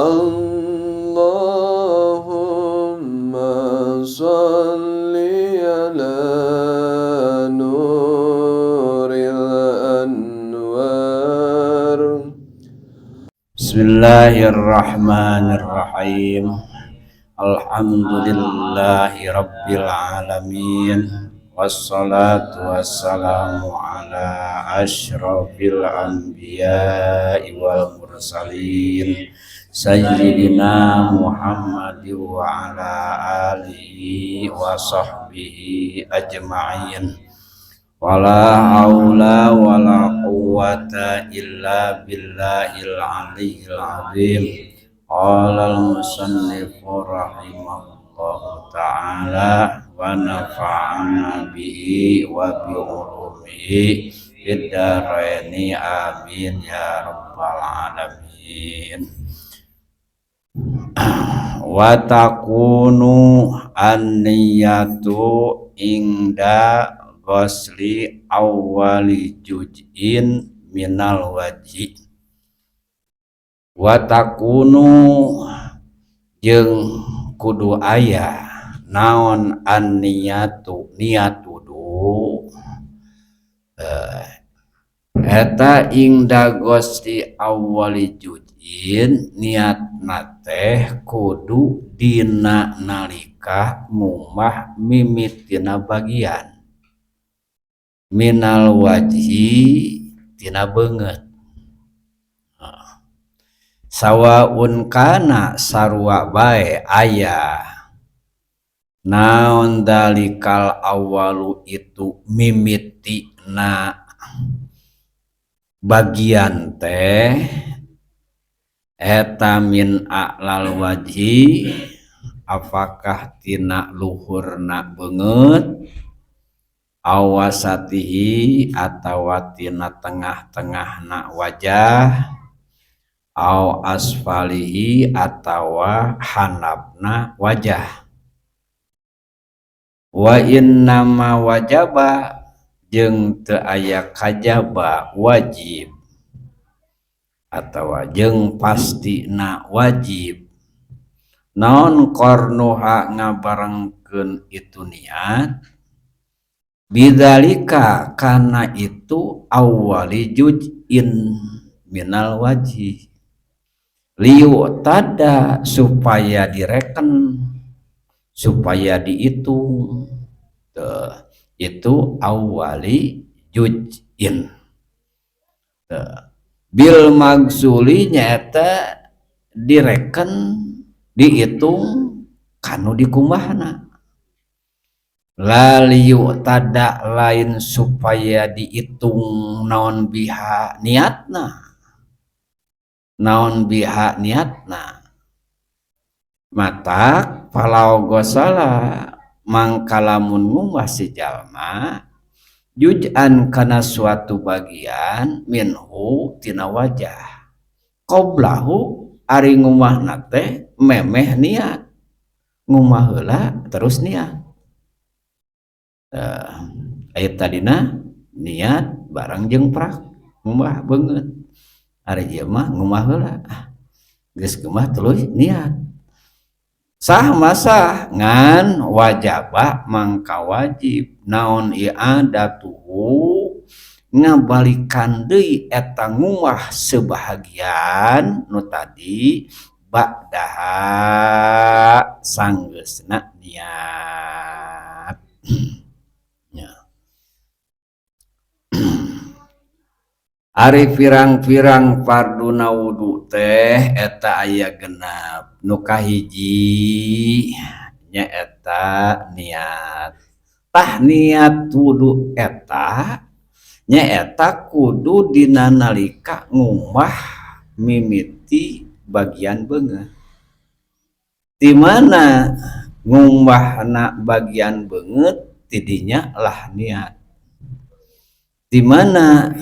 اللهم صل على نور الأنوار. Bismillahirrahmanirrahim. Alhamdulillahi rabbil alamin. Wassalatu wassalamu ala asyrafil anbiya'i wal mursalin sayyidina Muhammad wa ala alihi wa sahbihi ajma'in. Wala haula wala quwwata illa billahil aliyyil azim. Qala al-musannifu rahimahullahu ta'ala wa nafa'ana bihi wa bi ulumihi fid dharaini, amin ya rabbal alamin. Wa takunu an-niyatu inda ghasli awwali juz'in minal wajhi. Wa takunu jeung kudu aya naon an-niyatu niat wudu eta inda ghasli awwali juz'in, niatna teh kudu dina nalika ngumbah mimitina bagian minal wajhi tina beungeut. Sawaun kana sarua bae aya naon dalikal awalu itu mimitina bagian teh eta min a'lal wajhi, apakah tina luhurna beungeut, awasatihi atawa tina tengah-tengahna wajah, au asfalihi atawa handapna wajah. Wa innama wajaba jeung teu aya kajaba wajib atawa jeung pastina wajib naon qarnuha ngabarengkeun itu niat bidzalika kana itu awwali juz'in minal wajhi liyu'tada supaya direken, supaya dihitung. Tuh, itu awwali juz'in. Tuh, bil magsuli nyaeta direken, dihitung kanu dikumbahna, la liyu'tada lain supaya dihitung naon biha niatna, naon biha niatna. Matak falau gosala mangka lamun ngumbah si jalma juz'an kana suatu bagian minhu tina wajah qoblahu, ari ngumbahna teh memeh niat, ngumbah heula terus niat. Aya tadina niat barang jeung prak ngumbah beungeut, ari ieu mah ngumbah heula, geus ngumbah tuluy niat, sah masah. Ngan wajaba mangka wajib naon i'adatuhu ngabalikan deui eta ngumbah sebahagian nu tadi ba'daha sanggeusna niat. Nya. Ari pirang-pirang farduna wudu teh eta aya 6. Nu kahiji nyaeta niat. Tah, niat wudu eta nyaeta kudu dina nalika ngumbah mimiti bagian beungeut. Di mana ngumbahna bagian beungeut, tidinya lah niat. Di mana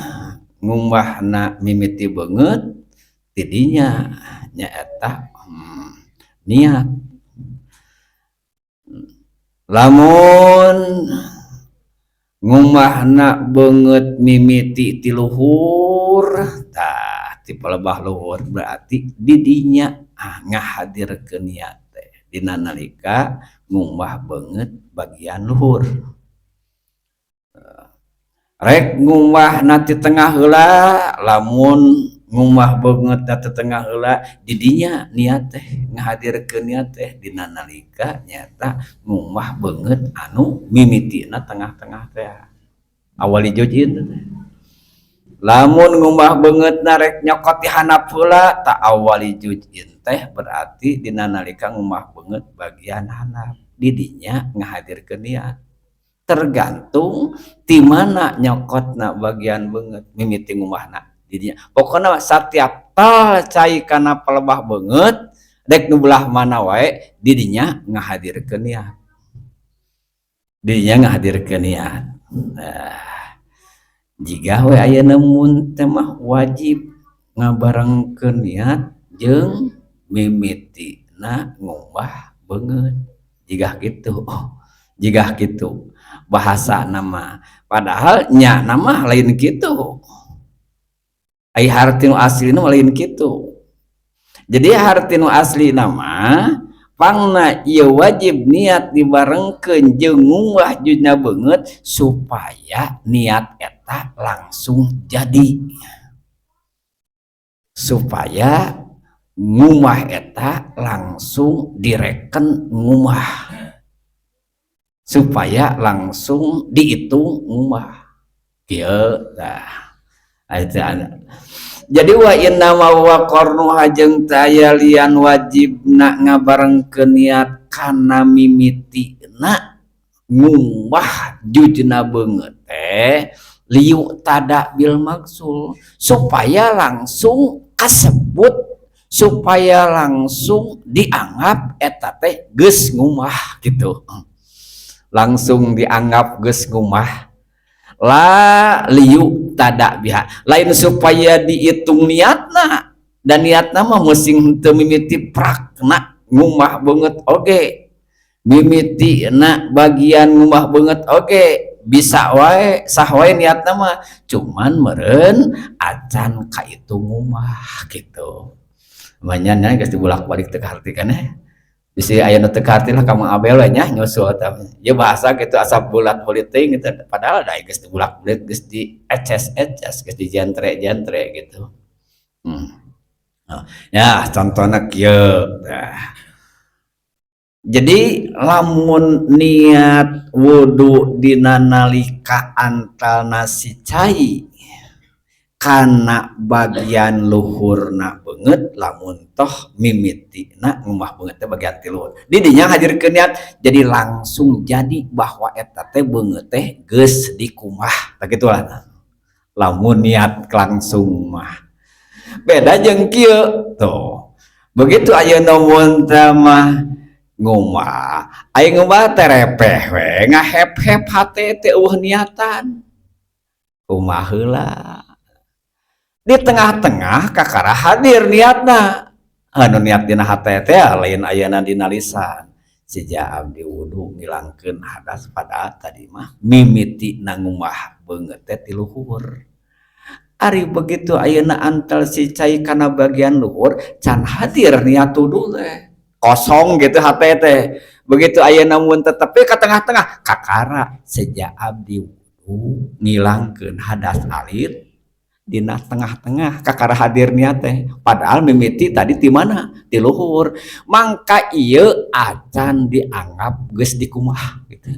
ngumbahna mimiti beungeut, tidinya nyaeta niat. Lamun ngumbahna beungeut mimiti ti luhur, tah ti palebah luhur berarti didinya Ngahadirkeun niat teh dina nalika ngumbah beungeut bagian luhur. Rek ngumbahna ti tengah heula, lamun ngumbah beungeut ti tengah heula, didinya niat teh, ngahadirkeun niat teh dina nalika nyaeta ngumbah beungeut anu mimitina tengah-tengah teh, awali juz'in teh. Lamun ngumbah beungeutna rek nyokot ti handap heula, ta awali juz'in teh berarti dina nalika ngumbah beungeut bagian handap, didinya ngahadirkeun niat. Tergantung ti mana nyokotna bagian beungeut mimiti ngumbahna didinya. Pokona setiap tal cai kana palebah beungeut, dek nu belah mana wae, didinya ngahadirkeun niat, didinya ngahadirkeun niat. Nah, jiga we ayeuna mun teh mah wajib ngabarengkeun niat jeung mimitina ngumbah beungeut, jiga kitu, jiga kitu bahasa nama. Padahal nya nama lain kitu, ai harti nu aslina mah lain kitu. Jadi harti nu asli nama pangna ieu wajib niat dibarengkeun jeung ngumbah juzna beungeut supaya niat eta langsung jadi, supaya ngumbah eta langsung direken ngumbah, supaya langsung dihitung ngumbah kieu tah. Jadi wa inna ma wa qarnuha, jeung teu aya lian wajibna ngabarengkeun niat kana mimitina ngumbah juzna beungeut teh liyu'tada bil maghsul, supaya langsung kasebut, supaya langsung dianggap eta teh geus ngumbah gitu, langsung dianggap geus ngumbah. La liyu'tada biha, lain supaya dihitung niatna, dan niatna mah musing teu mimiti prakna ngumbah beungeut oge, mimitina bagian ngumbah beungeut oge bisa wae, sah wae niatna mah, cuman meureun acan kaitung ngumbah gitu. Manyana geus dibulak-balik teu kaharti kan. Bisi aya nu teu kaharti lah ka Mang Abel we nya, nyusul eta ieu bahasa gitu, asa bulat-bulit teuing gitu, padahal da geus dibulak-balik, geus di eces-eces, geus dijentre-jentre gitu. Ya, contohna kieu tah. Jadi lamun niat wudu dina nalika antalna si cai kana bagian luhurna beungeut, lamun toh mimitina ngumbah beungeut teh bagian ti luhur, didinya hadirkeun niat, jadi langsung jadi bahwa eta teh beungeut teh geus dikumbah. Tah, kitu lah lamun niat langsung mah. Beda jeung kieu tuh, begitu ayeuna mun teh mah ngumbah, aya ngumbah teh repeh we, ngahep-hep hate teh, euweuh niatan, kumaha heula. Di tengah-tengah kakara hadir niatna, anu niat dina hate teh, lain ayeuna dina lisan, seja abdi wudu ngilangkeun hadas, padahal tadi mah mimiti ngumbah beungeut teh ti luhur. Ari begitu ayeuna antel si cai kana bagian luhur, can hadir niat wudu teh, kosong gitu hate teh. Begitu ayeuna mun tetepi ka tengah-tengah, kakara seja abdi wudu ngilangkeun hadas alit dina tengah-tengah, kakara hadir niat teh, padahal mimiti tadi ti mana? Ti luhur. Mangka ieu acan dianggap geus dikumbah gitu.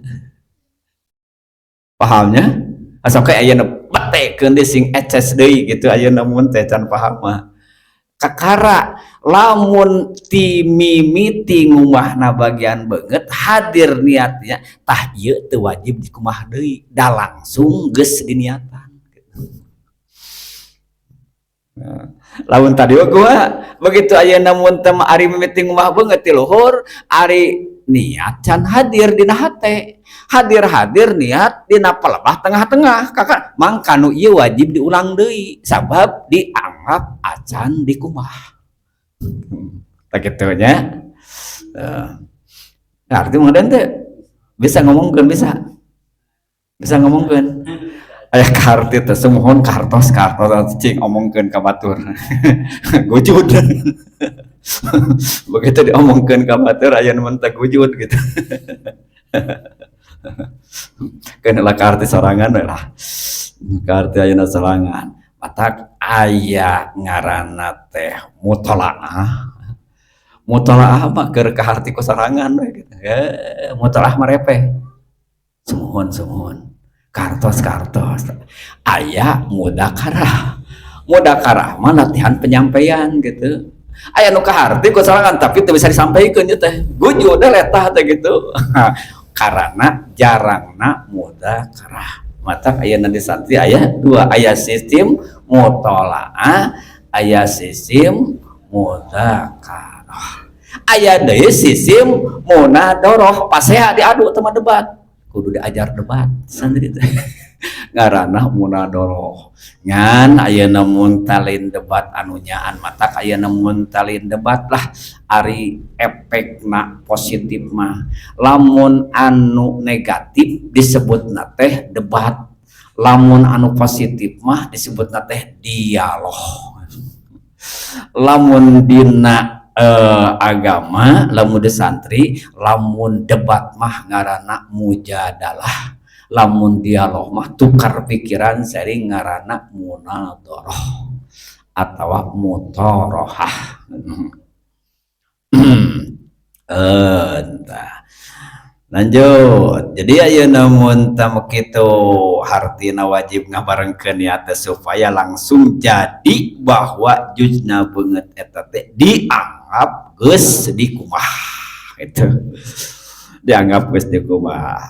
Pahamnya? Asa kayak ayeuna betekeun deui, sing eces deui gitu. Ayeuna mun teh can paham mah, kakara lamun ti mimiti ngumbahna bagian beungeut hadir niatnya, tah ieu teu wajib dikumbah deui, da langsung geus diniatan. Nah, lamun tadi gua begitu ayeuna mun teh ari mimiti ngumbah beungeut ti luhur, ari niat can hadir dina hate, hadir-hadir niat dina pelebah tengah-tengah, kakak mangka nu ieu wajib diulang deui sabab dianggap acan dikumbah. Tah, kitu nya. Arti Mang Den teh bisa ngomongkeun, bisa bisa ngomongkeun aya kaharti teh, sumuhun kahartos kahartos, cing omongkeun ka batur gujud. Begitu diomongkeun ka batur, aya nu teu wujud gitu. Keun lah kaharti sorangan we lah. Kaharti ayeuna sorangan. Matak aya ngaranna teh mutolaah. Mutolaah mah keur kaharti ku sorangan we gitu. Eh, mutolaah mah repeh. Sumuhun, sumuhun. Kartos, kartos. Aya mudakarah. Mudakarah mah latihan penyampaian gitu. Aya nu kaharti ku sorangan, tapi teu bisa disampaikeun ieu teh. Gujud letah teh gitu. Karena jarangna mudakarah. Matak aya di santri aya dua, aya sistem mutolaah, aya sistem mudakarah. Aya deui sistem munadoroh, pasea diadu teman debat. Kudu diajar debat santri teh. Ngaranna munadoroh. Ngan ayeuna mun talin debat anu nyaan, matak ayeuna mun talin debat lah, ari efekna positif mah. Lamun anu negatif disebutna teh debat, lamun anu positif mah disebutna teh dialog. Lamun dina agama, lamun di santri, lamun debat mah ngaranna mujadalah, lamun dialog mah tukar pikiran sering ngaranna munadharah atau mutorohah. Entah. Lanjut. Jadi ayeuna mun teu kitu hartina wajib ngabarengkeun niat supaya langsung jadi bahwa juzna beungeut eta teh dianggap geus dikumbah gitu. Dianggap geus dikumbah.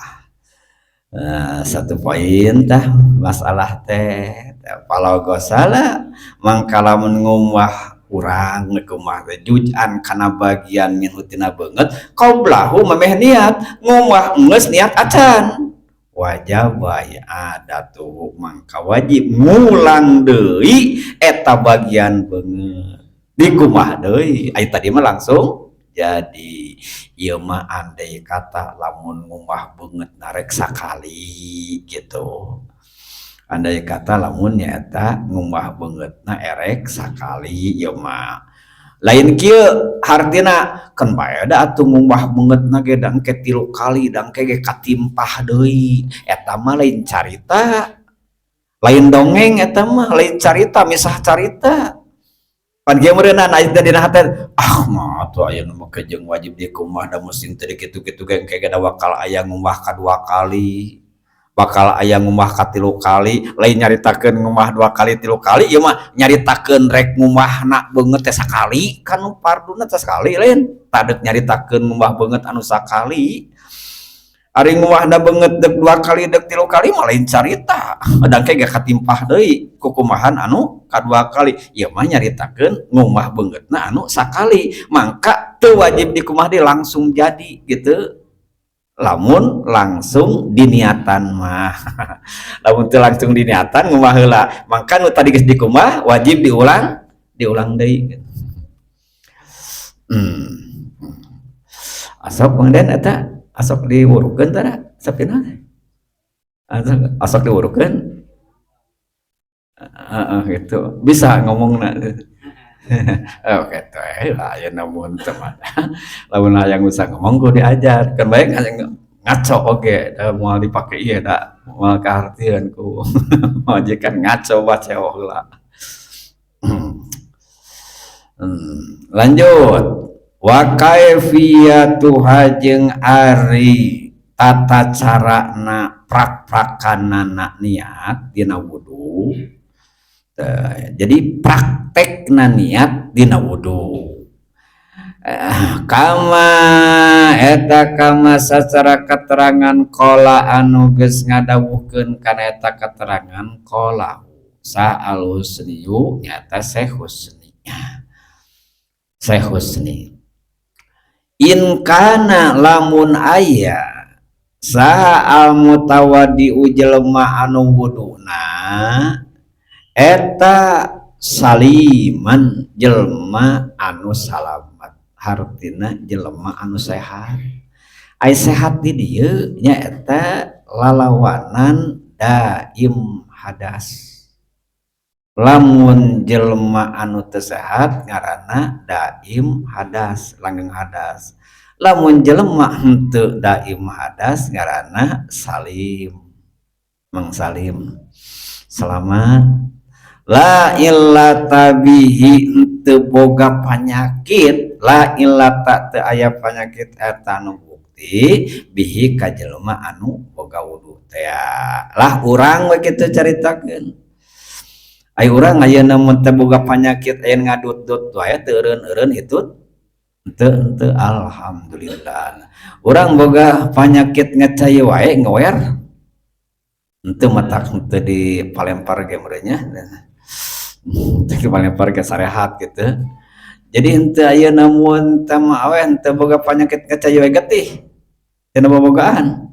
Nah, satu poin tah masalah teh falaw ghasala, mangka lamun ngumbah urang kumaha teh juz'an kana bagian minhu tina beungeut, qoblahu memeh niat ngumbah, geus niat acan, wajib i'adatuhu, mangka wajib ngulang deui eta bagian beungeut, dikumbah deui. Ai tadi mah langsung jadi. Ieu mah andai kata lamun ngumbah beungeut narek sakali gitu, andai kata lamun nyaeta ngumbah beungeutna erek sakali. Ieu mah lain kieu hartina, keun bae da atuh ngumbah beungeutna ge da engke 3 kali, da engke ge katimpah deui. Eta mah lain carita, lain dongeng, eta mah lain carita, misah carita. Pan kieu meureunna aya teh dina hate, ah mah atuh aya nu make jeung wajib dikumbah, da musim teu kitu-kitu ge engke ge da bakal aya ngumbah kadua kali, bakal aya ngumbah katilu kali. Lain nyaritakeun ngumbah 2 kali, 3 kali, ieu mah nyaritakeun rek ngumbahna beungeut teh sakali kan, nu farduna teh sakali. Lain tadek nyaritakeun ngumbah beungeut anu sakali. Ari ngumbahna beungeut deuk 2 kali, deuk 3 kali mah lain carita, da engke ge katimpah deui kukumahan anu kadua kali. Ieu mah nyaritakeun ngumbah beungeutna anu sakali, mangka teu wajib dikumbah deui, langsung jadi gitu lamun langsung diniatan mah. Lamun teu langsung diniatan ngumbah heula, mangka nu tadi geus dikumbah wajib diulang, diulang deui. Asok Bang Den, eta asok diwurukeun tara sapina, asok, asok diwurukeun. Heeh, gitu bisa ngomongna. Oh gitu lah ya, namun teman lamun hayang bisa ngomong kudu diajar kan. Baik ngaco oge da moal dipake ieu, da moal kahartieun ku majikan, ngaco baca heula. Lanjut. Wa kaifiyatuha, jeung ari tata carana prak-prakanana niat dina wudu. Jadi praktekna niat dina wudu kama eta kama sacara keterangan qala anu geus ngadawuhkeun kana eta keterangan qala sa al husniyu, nyata Syekh Husni. Syekh Husni, in kana lamun aya saha al mutawaddi jelema anu wuduna eta saliman, jelema anu salamat, hartina jelema anu sehat. Ai sehat di dieu nyaeta lalawanan daim hadas. Lamun jelema anu teu sehat ngaranna daim hadas, langgeng hadas. Lamun jelema henteu daim hadas ngaranna salim, Mang Salim selamat. La illata bihi henteu boga panyakit, la illata teu aya panyakit eta nu bukti bihi ka jelema anu boga wudu teh. Lah urang we kitu caritakeun. Ai urang ayeuna mun teu boga panyakit aya ngadut-dut wae teu eureun-eureun hitut henteu henteu, alhamdulillah. Urang boga panyakit ngecai wae ngewer henteu, matak henteu dipalempar ge meureun nya, henteu dipalempar ge sarehat gitu. Jadi henteu ayeuna mun teh mah we henteu boga panyakit ngecai wae getih cenah bobogaan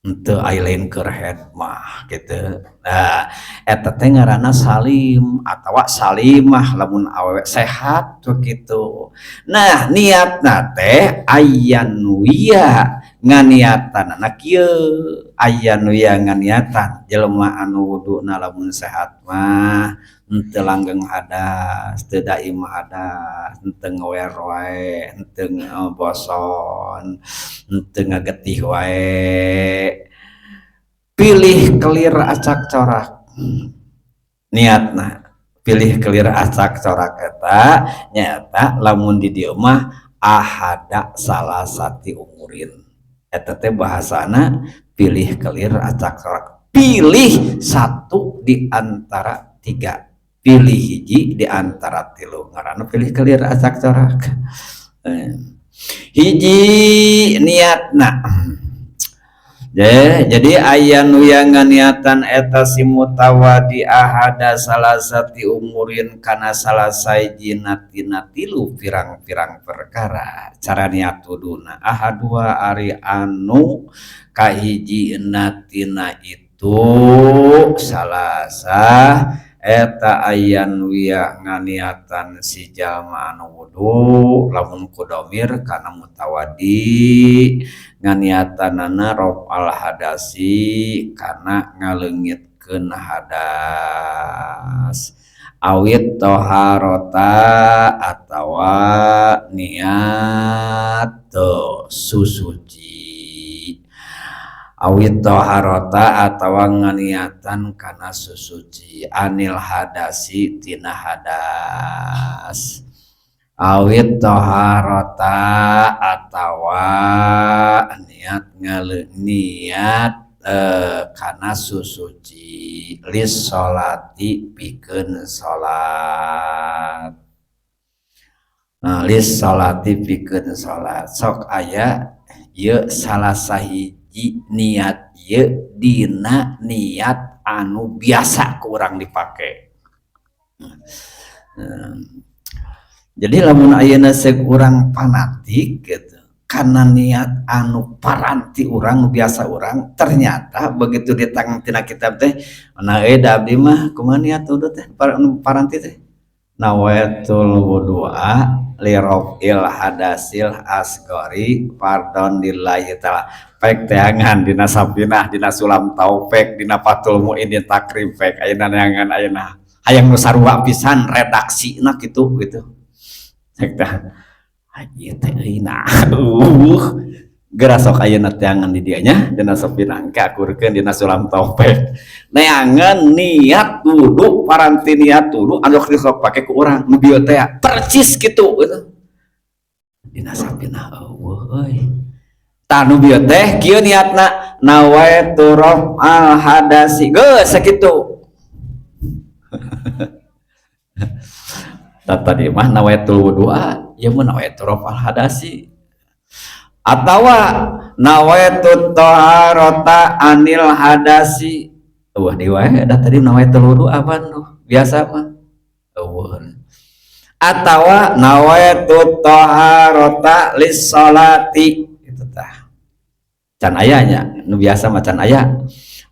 henteu, ai lain keur head mah gitu. Nah, eta teh ngaranna salim atawa salimah lamun awewe sehat begitu. Nah, niatna teh ayanwiya nganiatanana kieu, ayanwiya nganiatan jelema anu wuduna lamun sehat mah henteu langgeng hadas, teu daim hadas, henteu ngewer wae, henteu boson, henteu ngagetih wae, pilih kelir acak corak niatna. Pilih kelir acak corak eta nyaeta lamun di dieu mah ahada salasati umurin, eta teh bahasana pilih kelir acak corak, pilih satu di antara tiga, pilih hiji di antara tilu, ngaranna pilih kelir acak corak. Hiji niatna. Jadi aya nu niatan eta si mutawadi ahada salasati umurin kana salah sahijina tina tilu pirang-pirang perkara. Cara niat wuduna ahadua ari anu kahijina tina itu salasah eta ayan wiya nganiatan si jalma anu wudu lamun ku domir kana mutawadi nganiatanana raf'al hadasi kana ngaleungitkeun hadas, awit toharota atawa niat susuci, awit toharota atawa nganiatan kana susuci anil hadasi tina hadas, awit toharota atawa niat niat kana susuci lis sholati pikeun salat. Nah, lis sholati pikeun salat sok aya ieu salah sahiji niat ieu dina niat anu biasa ku urang dipake. Jadi lamun ayeuna seuk urang fanatik gitu karena niat anu paranti urang biasa urang, ternyata begitu ditang tina kitab teh, nah da abdi mah kumaha niat wudu teh paranti teh nawaitul wudu'a li raf'il hadasil asgori fardon lillahi ta'ala, pek teangan dina Safinah, dina Sulam Taufik, dina Fathul Muin, dina Takrib, pek ayeuna neangan ayeuna hayang nu sarua pisan redaksina kitu gitu. Cek teh ieu teh euy, nah geura sok ayeuna teangan di dieu nya dina Safinah, engke akurkeun dina Sulam Taufik neangan niat wudu paranti, niat wudu anu sok pake ku urang nu bieu teh percis kitu gitu dina Safinah eueuh euy. Tah, nu bieu teh kieu niatna nawaitu raf'al hadasi geus sakitu. Tah, tadi mah nawaitul wudu'a, ieu mah nawaitu raf'al hadasi atawa nawaitu taharata anil hadasi. Eueuh deui wae da tadi nawaitul wudu'a apaan nu biasa mah eueuh, atawa nawaitu taharata lis sholati itu tah can aya nya, nu biasa mah can aya.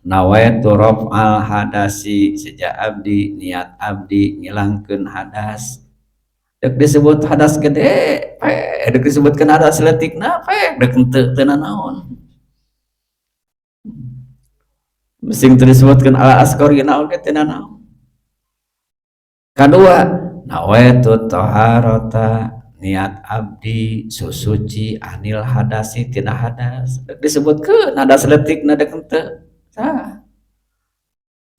Nawaitu raf'al hadasi, sejak abdi niat abdi ngilangkeun hadas, dek disebut hadas gede pe, dek disebutkeun hadas leutikna pe, dek henteu teu nanaon, sing teu disebutkeun ala asqorina oge teu nanaon. Kadua, nawaitu taharata, niat abdi susuci, anil hadasi, tina hadas, disebutkeun hadas leutik na dek henteu. Tah,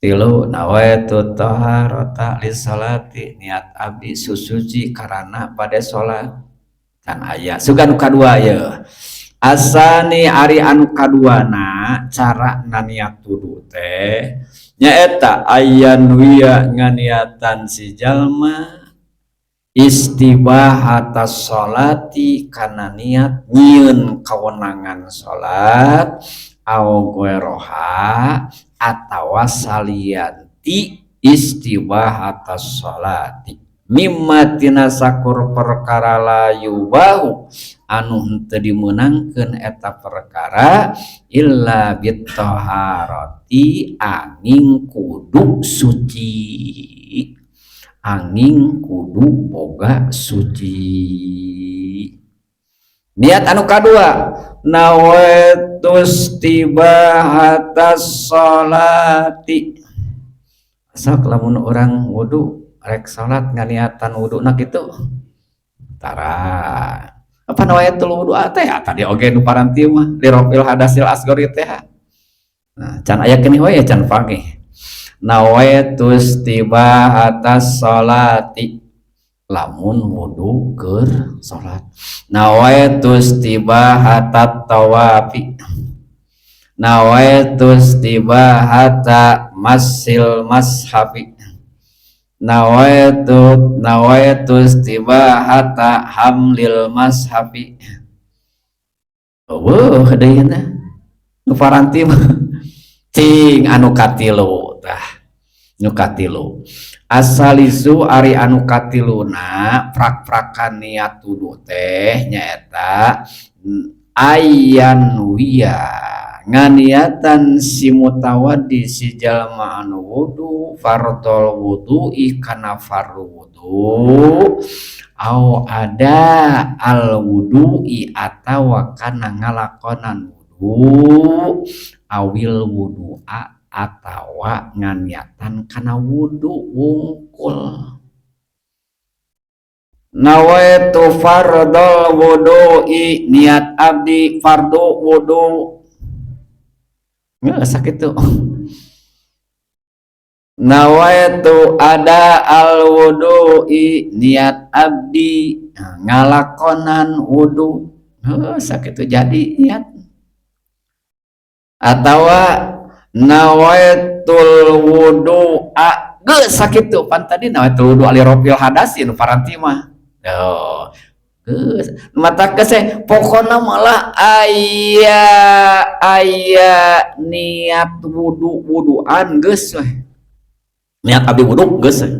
tilu, nawaitu taharata lisolati, niat abdi susuci karana pada salat. Can aya sugan. Nu kadua ye, asani ari anu kaduana, cara naniat wudu teh nyaeta ayan wiya, nganiatan si jalma, istibahatas sholati, kana niat nyieun kawenangan salat, aw ghairoha, atawa salianti istibahatas sholati, mimma, tina sakur perkara, la yubahu, anu henteu dimeunangkeun eta perkara, illa bitoharati, anging kudu suci, anging kudu boga suci. Niat anu kadua, nawaitu istibahatas sholati. Sok lamun urang wudu rek salat, nganiatan wuduna kitu tara. Apa nawaitul wudu teh tadi oge nu paranti mah lirofil hadasil asgori teh. Nah, can aya keneh we, can panggih. Nawaitu istibahatas sholati lamun wudu keur salat, nawaitu istibahatat tawafi, nawaitu istibahata masil mashafi, nawaitu istibahata hamlil mashafi. Eueuh deui na nu paranti mah. Cing anu katilu tah. Nu katilu, asalisu ari anu katiluna, prak-prakan niat wudu teh nyaeta ayan wiya, nganiatan si mutawaddi, si jalma anu wudu, fardol wudu'i, kana fardu wudu, au ada al wudu'i, atawa kana ngalakonan wudu, awil wudu'a, atawa nganiatan kana wudu wungkul. Nawaitu fardol wudu'i, niat abdi fardu wudu. Nggak sakitu. Nawaitu ada al wudu'i, niat abdi ngalakonan wudu. Heuh, sakitu jadi niat. Atawa nawaitul wudu'a, geus sakitu. Pan tadi nawaitul wudu'a li rofil hadasi nu paranti mah. Oh, geus mata kese pokona malah aya aya niat wudu wuduan geus weh. Niat abdi wudu geus weh.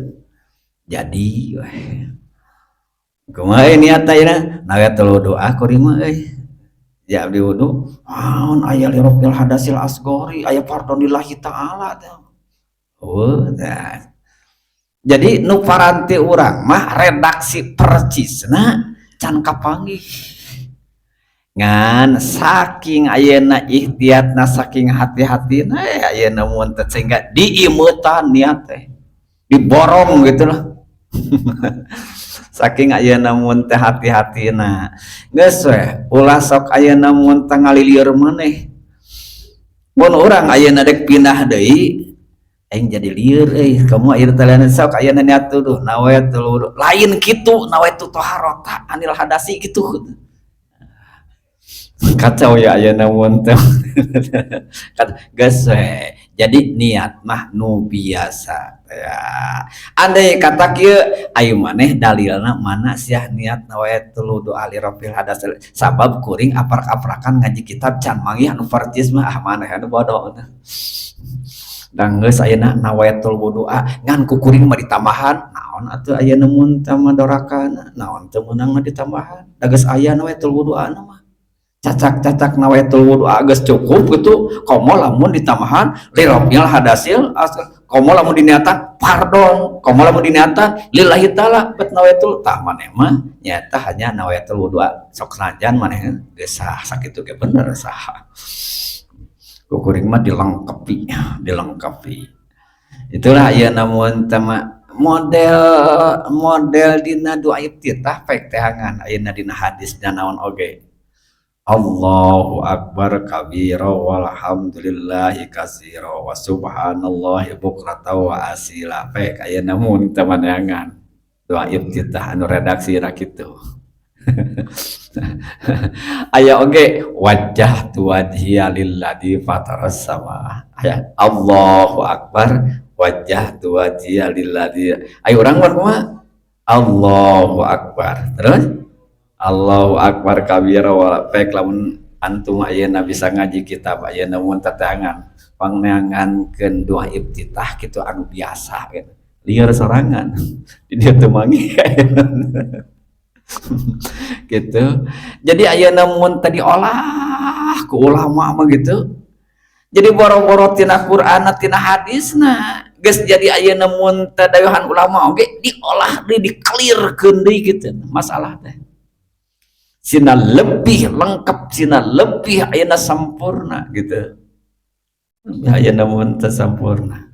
Jadi weh. Kumaha niat ayeuna? Nawaitul wudu'a kuring mah euy. Ya abdi wudu, naon aya li rofil hadasil asgori, aya fardhon lillahi ta'ala teh. Oh, nah. Jadi nu paranti urang mah redaksi percisna can kapanggih. Ngan saking ayeuna ikhtiatna, saking hati-hatina ayeuna mun teh sehingga diimeutan niat teh. Diborong gitu lah. Saking ayeuna mun teh hati-hatina. Geus we, ulah sok ayeuna mun teh ngalilieur maneh. Mun urang ayeuna dek pindah deui, aing jadi lieur euy. Kamu ayeuna teh sok ayeuna niat tuduh nawaitul wudu. Lain kitu, nawaitu taharata anil hadasi gitu. Kacau ya ayeuna mun teh. Geus we. Jadi niat mah nu biasa ya. Andai kata kieu, ayo maneh dalilna mana sia niat nawaitul wudu li rofil hadas, sabab kuring aprak-aprakan ngaji kitab can manggih anu percis mah. Ah, maneh anu bodoh. Dan geus ayeuna nawaitul wudu'a ngan ku kuring mah ditambahan naon atuh ayeuna mun teh mah dorakana naon teu meunang ditambahan, da geus aya nawaitul wudu'a mah. Cacak-cacak nawaitul wudu'a geus cukup gitu. Komo lamun ditambahan lirofil hadasil, komo lamun diniatan fardon, komo lamun diniatan lillahi ta'ala, bet nawaitul tah maneh mah nyata hanya nawaitul wudu'a. Sok sanajan maneh geus sah sakitu ge, bener sah. Kuring mah dilengkapi, dilengkapi. Itulah ya, namun tama Model model dina doa iftitah pek teangan ayeuna dina hadis dan naon oge. Allahu akbar kabira walhamdulillahi katsira wa subhanallahi bukrata wa asila. Pek ayeuna mun teu maneangan doa iftitah anu redaksi kitu. Aya oge wajjahtu wajhiya lilladzi fataras sama. Aya Allahu akbar wajjahtu wajhiya lilladzi. Ayo urang mah kumaha? Allahu akbar. Terus Allahu akbar kabira wa pek lamun antum ayeuna bisa ngaji kitab ayeuna mun teteangan pangneangankeun doa iftitah kitu anu biasa gitu. Lieur sorangan di dieu teu manggih gitu. Jadi ayeuna mun teu diolah ku ulama mah gitu. Jadi boro-boro tina Qur'an, tina hadisna geus jadi ayeuna mun teu dayuhan ulama oge diolah deui, dikelirkeun deui gitu masalah teh. Sina lebih lengkap, sina lebih ayeuna sampurna gitu. Ayeuna mun teu sampurna.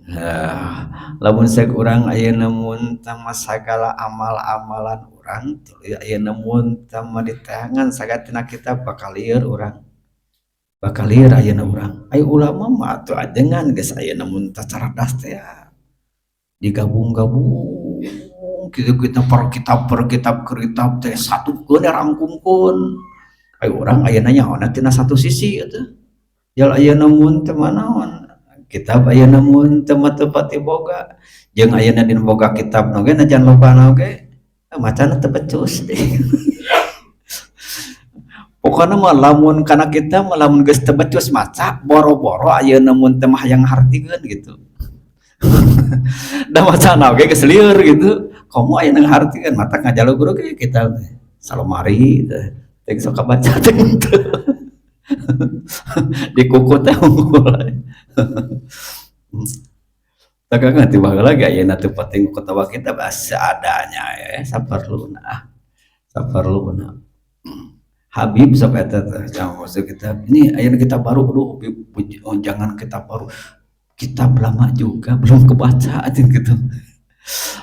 Nah, lamun sek urang ayeuna mun teu mah sagala amal-amalan urang tuluy ayeuna mun teu mah diteangan sagatina kitab bakal lieur urang. Bakal lieur ayeuna urang. Ai ulama mah atuh ajengan geus ayeuna mun teu cerdas teh digabung-gabung kitu kita per kitab per kitab per kitab teh satukeun rangkumkeun. Ai urang ayeuna nyaona tina satu sisi atuh. Jal ayeuna mun teu manaon kitab ayeuna mun teu mah teu pati boga jeung ayeuna dina boga kitab oge najan loba oge macana teu becus. Pokona mah lamun kana kita mah lamun geus teu becus maca boro-boro ayeuna mun teu mah hayang hartikeun gitu. Da macana oge geus lieur gitu. Komo ayeuna ngahartikeun matak ngajalu guru ge kita teh salomari teh teh sok kabaca teh teu. Di kuku teh unggul. Tah ngerti baheula ge ayeuna teu penting ketawa kita seadanya ya saperluna ah. Saperluna. Habib sok eta teh maksud kita ini ayeuna kita baru aduh oh, jangan kitab baru, kitab lama juga belum kebaca gitu.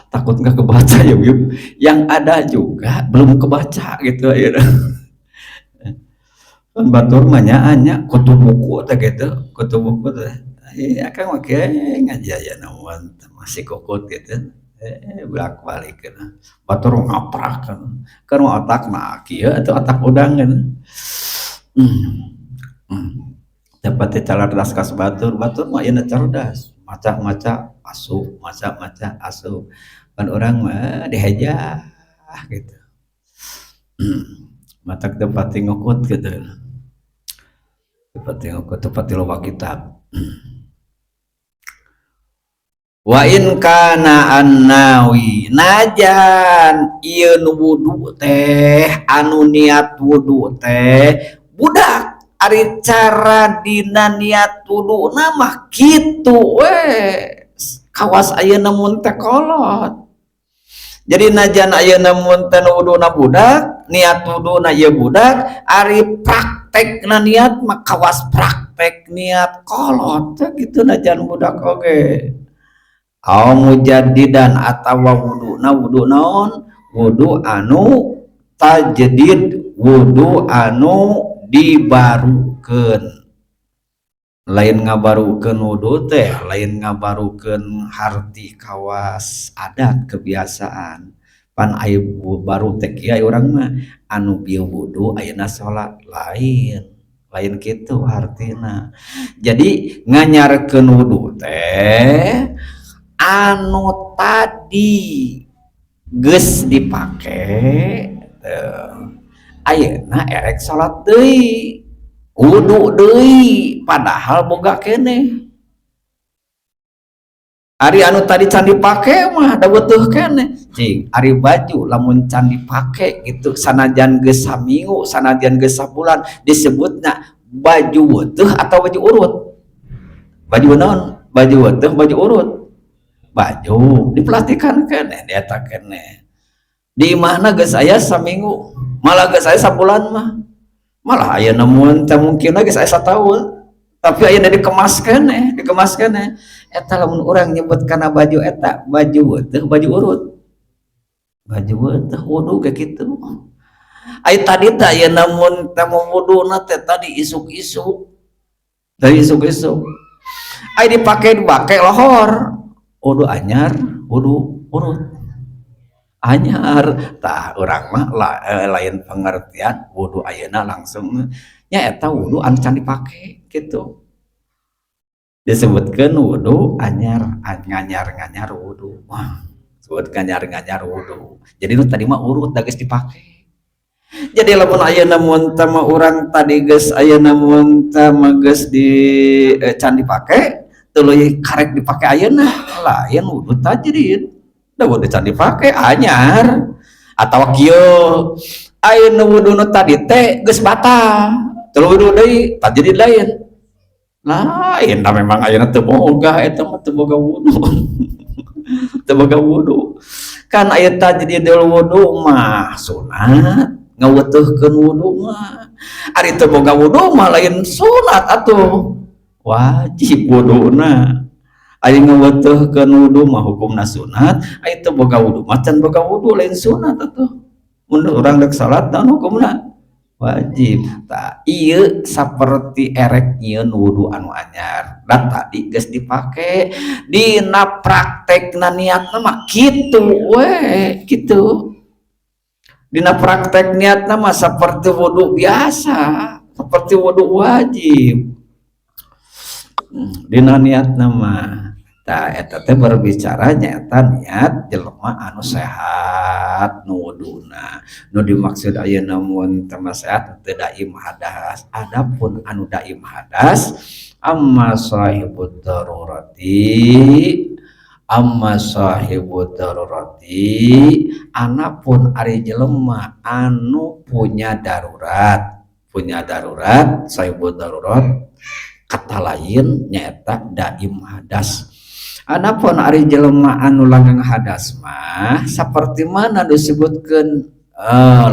Takut nggak kebaca ya Bib. Yang ada juga belum kebaca gitu ayeuna. Kan batur mah nyaan nya kutu buku teh gitu, kutu buku teh. Iya kan make ngaji ayeuna masih kukut gitu. Bolak-balik gitu. Batur ngaprak kan. Kan otak mah kieu atuh otak udang gitu. Dapat cerdas kas batur, batur mah ayeuna cerdas. Maca-maca asup, maca-maca asup. Pan urang mah dihejah gitu. Matak teu pati ngukut gitu. Teu pati ngukut, teu pati loba kitab. Wa in kana annawi najan ieu nu wudu teh anu niat wudu teh budak ari cara dina niat wuduna mah kitu we kawas ayeuna mun teh kolot. Jadi najan ayeuna mun teh wuduna budak niat wuduna ieu budak ari praktekna niat mah kawas praktek niat kolot gitu najan budak oge. Aw mujaddidan atawa wuduna wudu naon wudu anu tajdid wudu anu dibarukeun lain ngabarukeun wudu teh lain ngabarukeun harti kawas adat kebiasaan pan aya baru teh kieu urang mah anu bieu wudu ayeuna salat lain lain kitu hartina. Jadi nganyarkeun wudu teh anu tadi geus dipake ayeuna erek salat deui wudu deui padahal boga keneh ari anu tadi can dipake mah da butuh keneh cing ari baju lamun can dipake gitu sanajan geus saminggu sanajan geus sabulan disebutna baju butuh atau baju urut baju naon baju butuh baju urut baju diplastikan keneh dieta keneh di mana geus aya saminggu malah geus aya sabulan mah Malah aya mun teh mungkin lagi saya satahun, tapi aya dikemas keneh, dikemas keneh. Eta lamun urang nyebut kana baju, eta baju teh baju urut, baju teh wudu kayak gitu. Ai tadi teh aya namun teh mau wuduna teh tadi isuk-isuk, tadi isuk-isuk ai dipake, dipake lohor, wudu anyar, wudu urut anyar. Tah, urang mah lain pengertian wudu ayeuna langsung nya eta wudu anu can dipake gitu disebutkan wudu anyar, nganyar nganyar wudu. Wah, sebut nganyar nganyar wudu. Jadi nu tadi mah urut da geus dipake. Jadi lamun ayeuna mun teh mah urang tadi geus, ayeuna mun teh mah geus di can dipake, tuluy karek dipake ayeuna, lain wudu tajdid da wudu can dipake anyar. Atawa kieu, ayeuna wudu nu tadi teh geus batal, tuluy wudu deui, tajdid lain, lain. Da memang ayeuna teu boga, eta mah teu boga wudu, teu boga wudu. Kan aya tajdidul wudu mah sunat, ngaweutuhkeun wudu mah. Ari teu boga wudu mah lain sunat atuh, wajib wuduna. Aya ngaweutuhkeun wudu mah hukumna sunat, aya teu boga wudu mah can boga wudu, lain sunat atuh. Mun urang rek salat, naon hukumna? Wajib. Tah, ieu saperti erek nyieun wudu anu anyar dan tadi geus dipake. Dina praktekna niatna mah kitu we, kitu. Dina praktek niatna mah seperti wudu biasa, seperti wudu wajib dina niatna mah. Tah, eta teh berbicara nyaeta niat jelema anu sehat nu wuduna. Nu dimaksud ayeuna mun teh sehat teu daim hadas. Adapun anu daim hadas, amma sahibud darurati, amma sahibud darurati, anapun ari jelema anu punya darurat, punya darurat, sahibud darurat kata lain nyaeta daim hadas. Adapun ari jelema anu langgeng hadas mah seperti mana disebutkan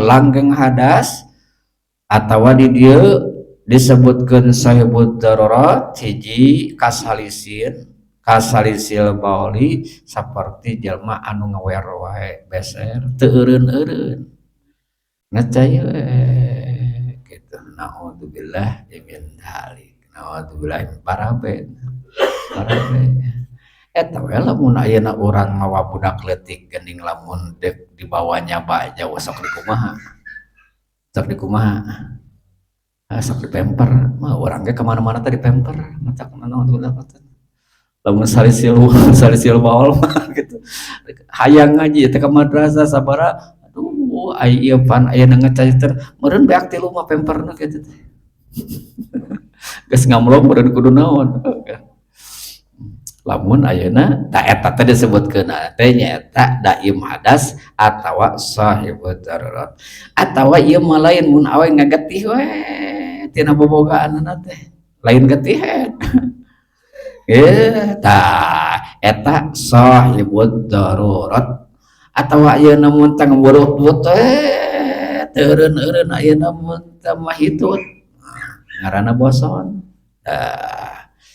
langgeng hadas atau di dieu disebutkan sahibud darurat, hiji kasalisin, kasalisil bauli, seperti jelema anu ngawer wae, beser teu eureun-eureun, ngecai we gitu. Naudzubillah min dzalik, naudzubillah, parabe parabe. Eta we lamun ayeuna urang mawa budak leutik geuning, lamun dek dibawanya jauh, sok dikumaha, sok dikumaha? Ah, sok dipemper mah. Urang ge kemana-mana teh dipemper, matak naon, lamun salisil, salisil baol mah gitu, hayang ngaji teh ka madrasah sabara. Aduh, ai ieu pan ayeuna ngecai teh meureun beak 3 mah pemperna kitu teh geus ngamlong meureun kudu naon. Lamun ayeuna tah eta teh disebutkeun teh nyaeta daim hadas atawa sahibud darurat. Atawa ieu mah lain, mun awe ngagetih we tina bobogaanna teh, lain getihen tah eta sahibud darurat. Atawa ayeuna mun teh ngaburut-burut teu eureun-eureun, ayeuna mun teh mah hitut, ngaranna boson. Tah,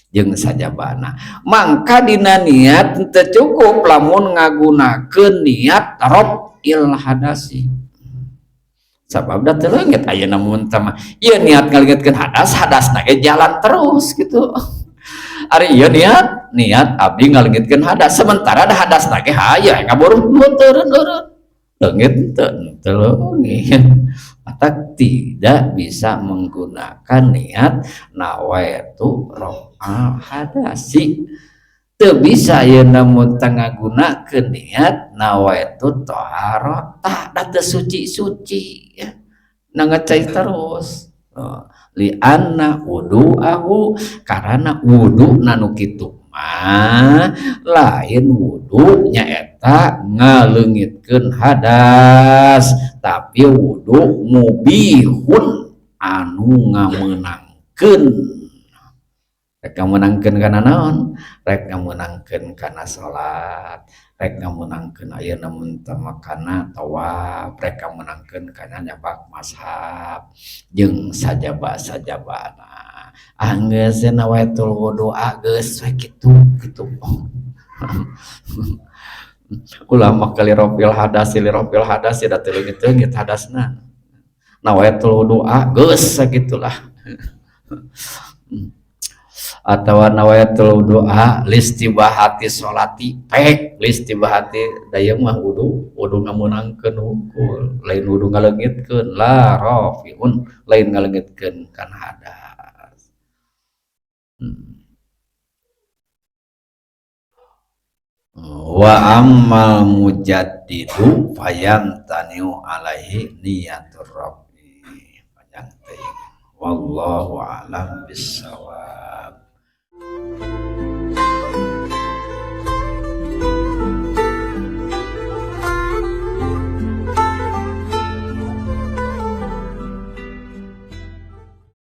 jeung sajabana mangka dina niat teu cukup lamun ngagunakeun niat raf'il hadasi, sabab da teu leungit. Ayeuna mun teh mah ieu niat ngaleungitkeun hadas, hadasna ge jalan terus gitu. Ari ieu niat, niat abdi ngaleungitkeun hadas, sementara da hadasna ge haya ngaburut-burut, eureun-eureun, leungit teu, teu leungit. Maka tidak bisa menggunakan niat nawaitu raf'al hadasi, teu bisa ieu mun teu ngagunakeun niat nawaitu taharah, da teu suci-suci ya, na ngecai terus. Oh, li anna wudu'ahu, karena wudu nu kitu mah lain wudu nyaeta ngaleungitkeun hadas, tapi wudu mubihun, anu ngamenangkeun. Rek ngameunangkeun kana naon? Rek ngameunangkeun kana salat, rek ngameunangkeun ayeuna mun teu kana tawaf, rek ngameunangkeun kana nyabak mashaf jeung sajaba-sajabana. Ah, geus nawaitul wudu'a geus we kitu kitu. Ulah make lirofil hadas, lirofil hadas da teu leungit-leungit hadasna. Nawaitul wudu'a geus sagitulah. Atawa nawaitul wudu'a listibahati sholati, pek listibahati da ieu mah wudu, wudu ngameunangkeun hungkul, lain wudu ngaleungitkeun, la rafiun, lain ngaleungitkeun kana hadas. Wa ammal mujaddidu fayamtani'u alaihi niyatur rafi. Panjang teuing. Wallahu a'lam bissawab.